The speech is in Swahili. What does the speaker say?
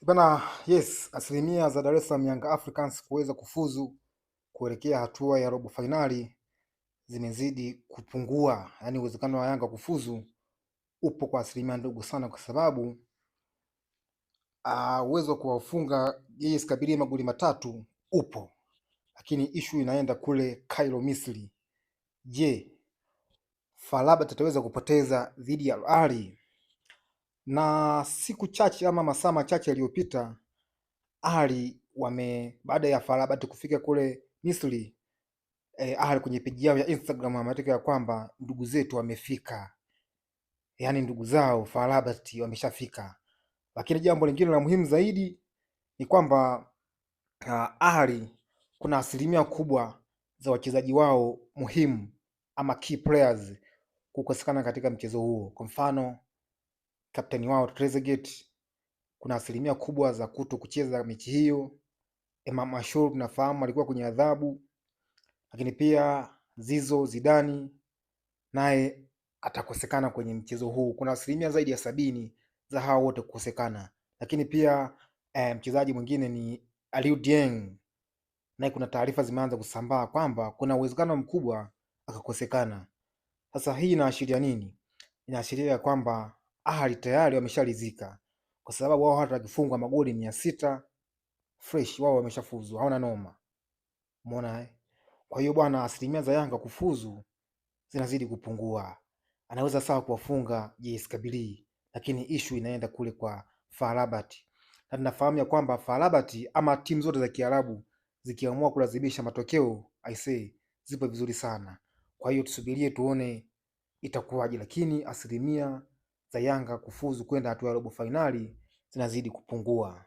Bana, yes, asilimia za Dar es Salaam Young Africans kuweza kufuzu kuelekea hatua ya robo fainali zimezidi kupungua, yaani uwezekano wa Yanga kufuzu upo kwa asilimia ndogo sana, kwa sababu uwezo wa kuwafunga JS Kabylie magoli 3 upo, lakini ishu inaenda kule Cairo, Misri. Je, FAR Rabat ataweza kupoteza dhidi ya Al Ahly? Na siku chache ama masaa machache yaliyopita Ahly wame baada ya FAR Rabat kufika kule Misri, Ahly kwenye peji yao ya Instagram wameandika ya kwamba ndugu zetu wamefika, yaani ndugu zao FAR Rabat wameshafika. Lakini jambo lingine la muhimu zaidi ni kwamba Ahly kuna asilimia kubwa za wachezaji wao muhimu ama key players kukosekana katika mchezo huo. Kwa mfano kapteni wao Trezeguet, kuna asilimia kubwa za kuto kucheza mechi hiyo. Emam Ashur tunafahamu alikuwa kwenye adhabu, lakini pia Zizo Zidani naye atakosekana kwenye mchezo huu. Kuna asilimia zaidi ya 70 za hao wote kukosekana, lakini pia mchezaji mwingine ni Aliou Dieng, naye kuna taarifa zimeanza kusambaa kwamba kuna uwezekano mkubwa akakosekana. Sasa hii inaashiria nini? Inaashiria kwamba Ahly tayari wameshalizika, kwa sababu wao hata wakifungwa magoli 600 fresh, wao wameshafuzu, hawana noma. Umeona eh? Kwa hiyo bwana, asilimia za Yanga kufuzu zinazidi kupungua. Anaweza sawa kuwafunga JS Kabylie, lakini ishu inaenda kule kwa FAR Rabat, na tunafahamu ya kwamba FAR Rabat ama timu zote za Kiarabu zikiamua kulazimisha matokeo, I say zipo vizuri sana. Kwa hiyo tusubirie tuone itakuwaje, lakini asilimia za Yanga kufuzu kwenda hatua ya robo fainali zinazidi kupungua.